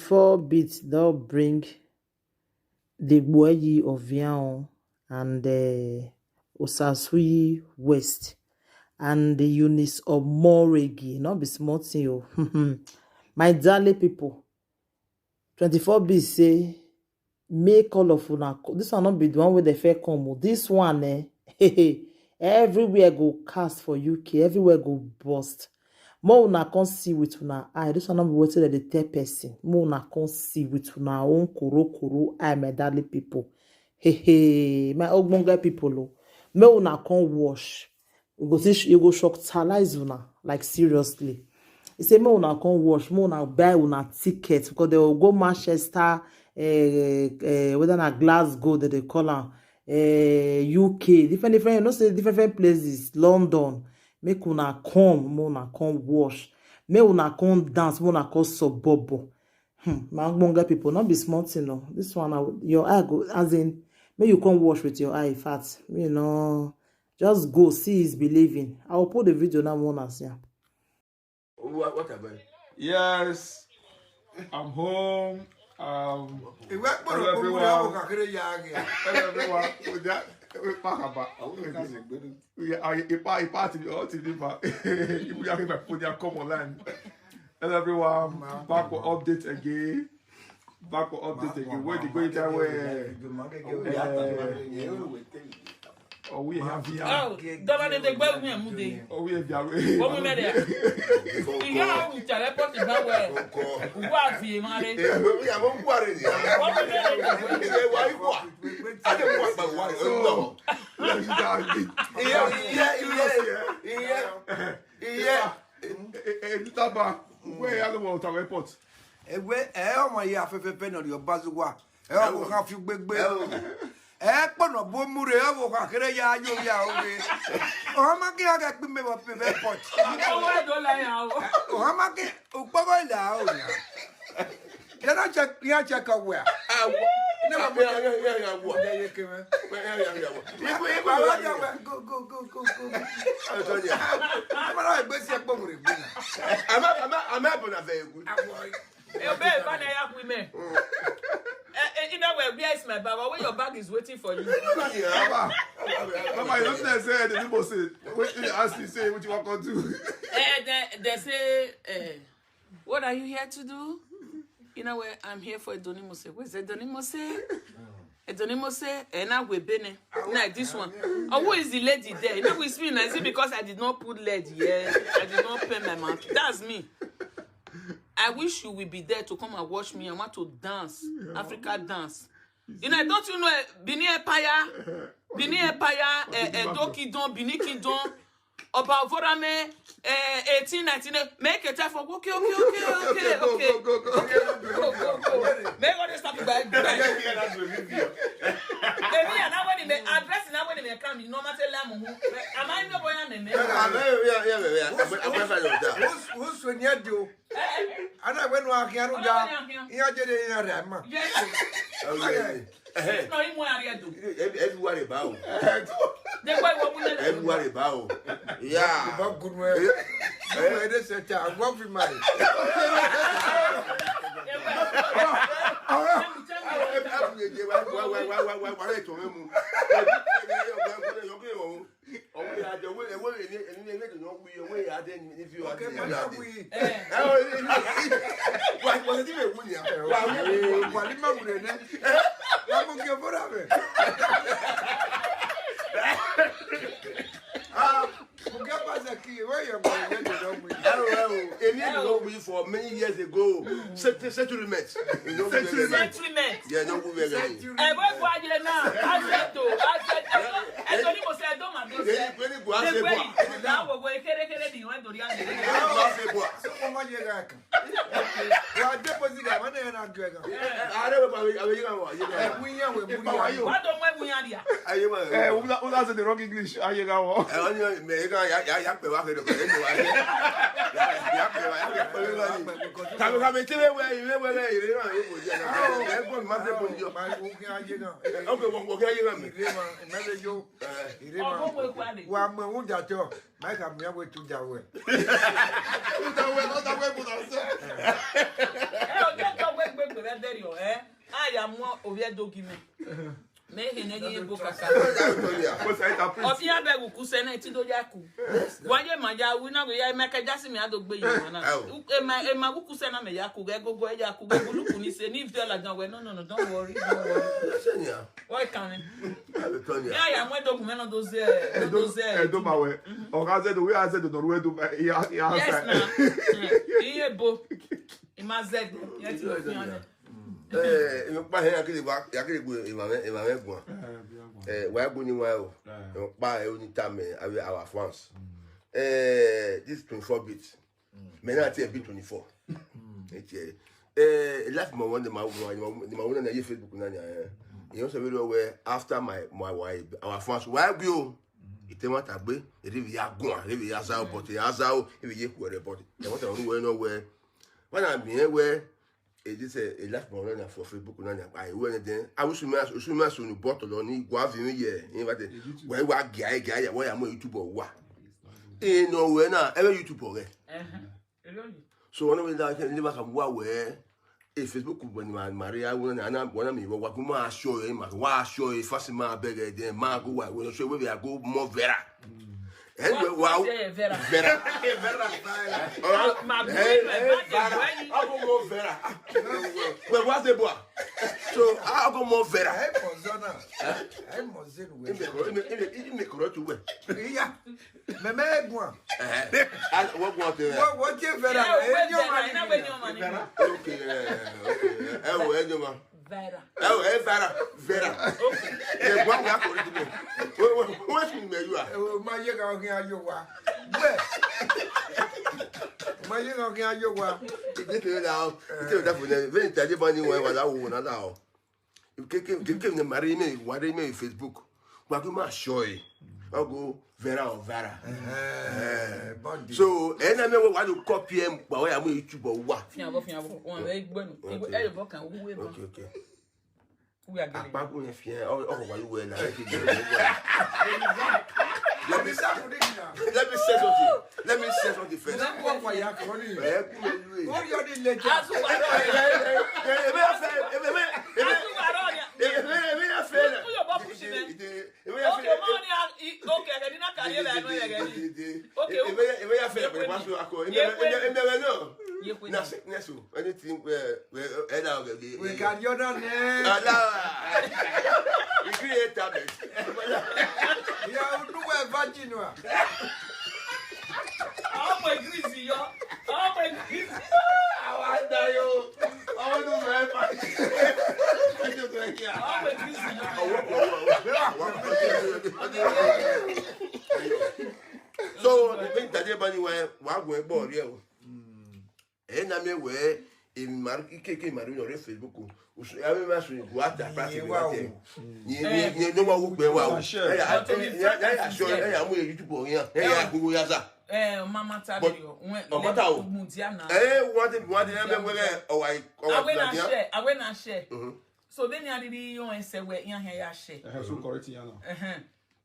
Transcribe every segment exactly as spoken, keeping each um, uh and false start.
Four beats don bring the Gbueyi of Vian and uh, Osasuyi West and Eunice Omoregi. No be small thing o. My darling people, twenty-four beats say make all of una co- this one no be the one wey dem first come o. This one eh, everywhere go cast for U K, everywhere go burst. Make una come see with una eye. This one no be wetin dem dey tell person. Make una come see with una own koro koro eye, my darling people. Hey, hey, my ogbonge people o. Make una come watch. You go see, you go shocktalize una, like, seriously. He say make una come watch, make una buy una ticket because they will go Manchester, uh, uh, whether na Glasgow that they call am, uh, U K, different different, you know say different different places, London. Make una come, make una come watch, make una come dance, make una come subobo. Hmm, my ogbonge people, not be small thing o. This one, na your eye go, as in, make you come watch with your eye. In fact, you know, just go see is believing. I will put the video now, one as yeah. What, what about? Yes, I'm home. Um, Ìwé pọ̀rọ̀ kó múra wọ̀ kàkiri ya gẹ̀. Hello everyone. With that, we pack about. Yeah, I, I, I party, all to the back. If we are here, put their come online. Hello everyone. Back for update again. Back for update again. Where the going that way? Oh, we have here. Oh, dọba dede gbẹ gun ẹmu de. Oh, we have here. Wọ́n mú mẹ́rẹ̀. Ìyá òun tẹ̀lé pọ́tì bá wẹ̀. Wọ́n á fi máa rẹ̀. Wọ́n mú mẹ́rẹ̀. Let's start. Iye iye iye iye iye. Editaba, where you are the one at airport? Egbe ẹ ọmọ ya fẹfẹfẹ nọ rẹ ọba zuwa. Ẹ ọmọ kan fi gbegbe. Ẹ kpọnọ bo mu rẹ ọmọ kan kere ya yo ya oge. Ọmọ ma kí ọgẹ pín mẹ wọ pẹpẹ pọt. Ọwọ́ ẹ̀dọ́ la yà o. Ọmọ ma kí òpópó ìlà o ya. Yàrá jẹ yàrá jẹ ka wẹ̀. Ne ma bẹ yàrá yàrá wọ̀. Ẹ yẹ kẹmẹ. Yàrá yàrá wọ̀. Ibu ibu yàrá yàrá. Go go go go go. Ọjọ́ yà. Ẹ ma rà ẹgbẹ́ sí ẹgbẹ́ òmùrè gbé na. Àmà àmà àmà ẹ̀bùn nàfẹ̀ ẹ̀gún. Ebe ba na ya ku ime. Eh, eh, in a way, where is my bag? Where your bag is waiting for you. Mama, you don't tell say the people say. What you ask me say? What you want to do? Eh, they, they say, eh, what are you here to do? You know where I'm here for Edonimose. Where's Edonimose? Edonimose, and I will be like this one. Oh, who is the lady there? You know, we speak. Is it because I did not put lady here? I did not pen my mouth. That's me. I wish you will be there to come and watch me. I want to dance, Africa dance. You know, don't you know eh, Benin Empire? Benin Empire, eh, eh, Edo Kingdom, Benin Kingdom, Oba Ovorame, eh, eighteen ninety-nine. Make a time for okay, okay, okay, okay, okay. Go, go, go, go, go. Go, go, go. Make all this stop by. Maybe I know when they address now when they come, you know, Mate Lamu. Am I no boy and me? Àmọ́ yàrá yàrá yàrá. Àmọ́ àmọ́ fẹ́ lọ dà. Who's who's when you do? Ana wenu ahiaru da. Iya jede iya rama. Yes. Ẹ̀hẹ́. No, he more ariado. Everywhere about. The boy will win. Everywhere about. Yeah. Ba gunwe. Gunwe de seta. Wa fi mai. Okay, man, we. Wa li ma wure ne. Wa mo ke bora be. Ah, mo ke pa se ki we ye mo ye de do we. Èmi èmi ló wí for many years ago. Settlement. Settlement. Yeah, no we were ready. Ẹ bọ́ ìwà ayé náà, àjẹtò, àjẹtò, ẹjọ́ ní mo sẹ́ ẹjọ́ màá dé sẹ́. Èyí pé ní kò á ṣe bọ̀. Ìdáwọ̀ wọ kérékéré nìyẹn nítorí àjẹtò. Èyí kò á ṣe bọ̀. So mo ma ye ga kan. Wa de ko si ga ma na na gbe ga. Ààrẹ wẹ̀ pàwé àwọn yìí kàn wọ̀ ayé náà. Wi yan we mu ya. Wọ́n tó mú ẹ̀mú yàn rí à. Ayé wọ̀. Eh, we not say the wrong English. Aye ga wo. Ẹ wọ́n ní mẹ̀ ẹ́ kàn yà yà pẹ̀ wá kẹ́dọ̀ kẹ́dọ̀ ẹ̀ wá yẹ. Yà pẹ̀ wá yà pẹ̀ wá yẹ. Kàwé kàwé tí wẹ́wẹ́ ìwé wẹ́wẹ́ ìrè náà yóò bọ̀ jẹ́ náà. Ẹ gbọ́n mi máa ń tẹ́ bọ̀ jọ. Ma wo ke aye na. Ok, wọ́n wọ́n kí ayé náà mi. Ire ma, me le yo. Ire ma. Ọgbọ́n wo eku àlè. Wa mo un da to. Ma ka mi ya we tu da we. Put away, not away, put ourselves. Ẹ ò jẹ́ kí ọgbẹ́ gbé Ẹriọ, eh? A ya mu ovbi Ẹdo gi mẹ. Mẹ hene ghi ye ebo kaka. Ọ fi abẹ gu ku sẹ na, ẹ ti do ya ku. Wa ye ma ya ru na vbe ya, Michael Jackson mẹ a do gbe ye emwa na. Emwa, emwa gu ku sẹ na mẹ ya ku, ghẹ gogo ẹ ya ku, ghẹ buluku ni se, ni vdẹ ladian wẹ, no, no, no, don't worry, don't worry. Wẹ kan mẹ. Ya ya mu Ẹdo gu mẹ nọ do zẹ, do zẹ. Ẹdo ma wẹ. Ọ gha zẹ do, wẹ a zẹ do nọ ru Ẹdo ma, ya, ya. Yes, na. Iye ebo. I ma zẹ do. Ye ti lo fi ọnẹ. Eh, emwi ọkpa hẹ, ya kere wa, ya kere gbe emwa mwẹ, emwa mwẹ guan. Eh, wa gu ni wa o. Emwi ọkpa ẹ oni tama avbe our fans. Eh, this twenty-four beat. Mẹ na tie beat twenty-four. Etie. Eh, life ma wonder ma, ma, ma, ma wonder na ye Facebook na nia. Eh. You know, so we do we after my, my wife, our fans, why go? Ite wa ta gbe, eri vbe ya guan, eri vbe ya zao, but ya zao, eri vbe ye kuẹrẹ, but ẹ wa ta ru we no we. Wa na miẹn we, e this, eh, e life ma wonder na for Facebook na nia, I we ne den. A wi su me, su me sunu bottle ni gua vi mi ye, in fact, we wa gia, gia ya, we ya mo YouTube wa. E no we na, ẹ vbe YouTube rẹ. So one of the things ni ma ka wa we, e Facebook when ma, Maria, one na, one mi wa, wa ku ma show e ma, wa show e fast ma beg e den ma go wa, we show we, we go more Vera. Anyway, wa Vera. Vera. Vera. All right. Ma, ma, hey, hey, Vera. I go more Vera. Well, what's the boy? So I go more Vera. Hey, Mozona. Hey, Mozin, we. Ime koro, ime, ime, ime koro tu we. Yeah. Mẹmẹ guan. Eh, ah, wọ guan te. Wọ, wọ tie Vera. Yeah, eh, we Vera, na we ni ọma ni. Okay, eh, okay. Ẹ wo, ẹ ni ọma. Vera. Ẹ wo, ẹ Vera, Vera. Okay. Ẹ guan wa ko ni mo. Wo, wo, wo si me yu a. Ẹ wo, ma ye ka ọgin ayo wa. Gbe. Ma ye ka ọgin ayo wa. Ide te da o. Ide te da fo ne. Ve ta je ba ni wa, wa la wo na da o. Keke, keke ne ma rhie imẹ, wa rhie imẹ Facebook. Wa gbe ma sure. Ọ go Vera or Vara. Eh, body. So, ẹ na mẹ wẹ wa do copy ẹ, wa ya mu YouTube wa. Fian bọ, fian bọ. Wọn vẹ igbenu. Igbe, ẹ lè bọ kan, wu ẹ bọ. Okay, okay. Wu ya gele. Akpa gu yẹn fian, ọ, ọ wa lu wẹ na, ẹ ti gele. Let me, let me say something. Let me say something first. Ẹ kú mi lu e. Who you the latest? Asu wa rọ. Ẹ, ẹ, ẹ, ẹ, ẹ, ẹ, ẹ, ẹ, Asu wa rọ ni. Ẹ, ẹ, ẹ, ẹ, ẹ, ẹ, Who your boss push him, eh? Ẹ, ẹ, ẹ, ẹ, ẹ, Okay, ọmọ ni a, i, okay, ẹgẹ ni na carry ẹ la ẹnu ẹgẹ ni. Okay, ebe, ebe ya fẹ, ebe wa so akọ, ebe, ebe, ebe, ebe, no. Ye kwe. Na sickness o, anything where, where, ẹ da ọgẹ de. We can your name. Ala. We create tablet. Ya unu we virgin wa. Ọmọ Greece yọ. Ọmọ Greece. Àwọn àdá yóò. Àwọn ọdún mẹ́fà. Ọmọ Greece yọ. So, mi tade ba ni wa, wa gwe bọ ri e o. Ẹ na mẹ wẹ, e ma, ikeke ma ri nọ rre Facebook o. Usu, ya mẹ ma su ni gua ta prati mẹ wa te. Ni, ni, ni, ni wa wo gbe wa o. Ẹ ya, ẹ ya, ẹ ya, ẹ ya mu ye YouTube o yan. Ẹ ya gbogbo ya sa. Eh, mama ta de yo. Ọ ma ta o. Mu dia na. Eh, wa de, wa de, ya mẹ wẹ, ọ wa, ọ wa dia. Awe na share, awe na share. So, vbene a rhirhi rẹn sẹ wẹ, iran khian ya share. Eh, so correct iran na.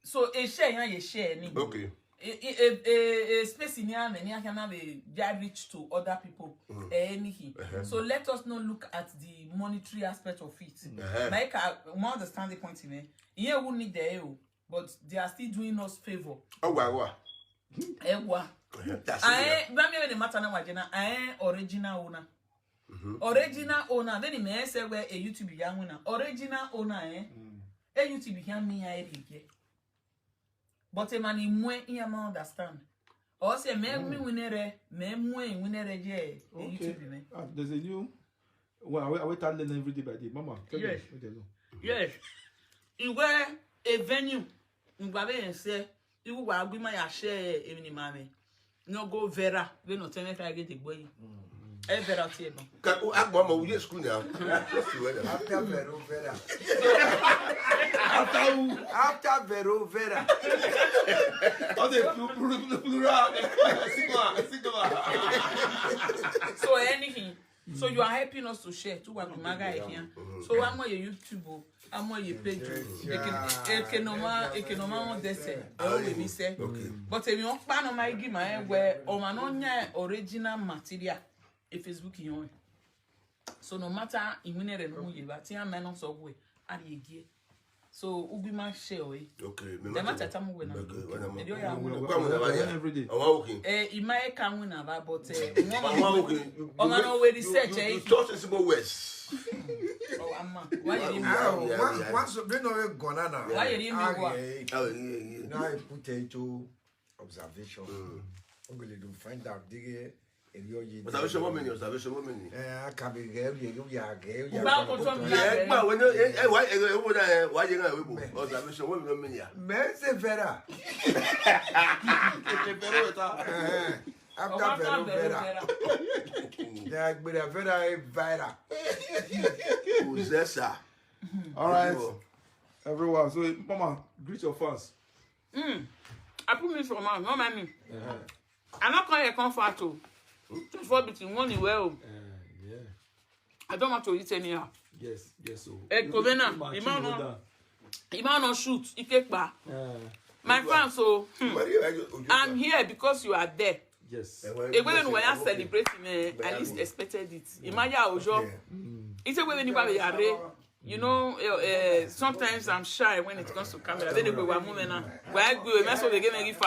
So, e share iran ye share ni. Okay. E, e, e, e, e space ni a mwẹ ni a khian na vbe ya reach to other people. Eh, anything. So, let us not look at the monetary aspect of it. Like, I, I understand the point, man. Iye wu ni de o, but they are still doing us favor. Ọ wa, wa. Ẹ wa. That's it. Ae, ba mi vbene matter na wa je na, ae original owner. Original owner, vbene mẹ sẹ wẹ e YouTube ya winna. Original owner, eh? E YouTube khian miẹn iran rhie ye. But emwa ni muẹn, iran ma understand. Ọ sẹ mẹ mi winna rẹ, mẹ muẹn winna rẹ ye e YouTube mẹ. Ah, there's a new, well, I, I wait and learn every day by day. Mama, tell me. Yes. Let them know. Yes. Iwẹ a venue, ngba vbe rẹn sẹ, iwu wa gbe ima ya share emwi ne ima mwẹ. Ne ọ go viral, vbene ọ tẹ mwẹ kha ghe degbe yi. Ẹ viral tie ban. Ka, o, agbọn ọmọ, u ye school now. After Vero Vera. After who? After Vero Vera. All the plu-, plu-, plu-, plural. Sigma, sigma. So anything. So you are helping us to share. Tu wa gbe ima gha here. So wa mu ye YouTube o, a mu ye page o. Eke, eke no ma, eke no ma wọn dẹsẹ. Ẹ o we mi sẹ. But emwi ọkpa nọ ma gi ima rẹn wẹ, ọmwa ne ọ yan original material, e Facebook yan. So no matter iwinna rẹ ne u mu ye evba, te iran ma nọ sẹ wẹ a rhie gie. So ugbẹn ma share ọre. Okay, me, ẹ ma tata mu wẹ na. Okay, wẹ na ma. Ẹ do ya wẹ. Wẹ na ma every day. Ọmọ working. Eh, I ma e ka winna ba, but eh, ọmọ working. Ọmọ no we research eh. You touch it more worse. Oh, ama. Why you? Ah, yeah, one, yeah, one so be no we gonna na. Why you leave me? Ah, yeah, yeah. Na e put it to observation. Mm. We go dey find out the area you. Observation, what mean? Observation, what mean? Eh, I can be there, you, you, you are there, you. Uba are ko to mi. Yeah, but when you, eh, eh, why, eh, eh, what, eh, why you gonna, observation, what mean, yeah? Me say Vera. It's a Vera water. Eh, after Vera, Vera. They are Vera, Vera. Possessor. All right, everyone. So, Mama, greet your fans. Mm. I put me for mouth, no mind me. Uh-huh. I not come here come fat o. Just for between one well. Uh, yeah. I don't want to eat anyhow. Yes, yes. So eh, Kovena, the man no, the man no shoot. Ikekpa. Uh, my fans, so hmm, I'm here because you are there. Yes. Egbe ne wẹ ya celebrate me, I least expected it. Imaya ojo. Ite wẹ ni ba ya re. You know, eh, eh, sometimes I'm shy when it comes to camera. Then we were moving now. Why go? Me so they give me gift.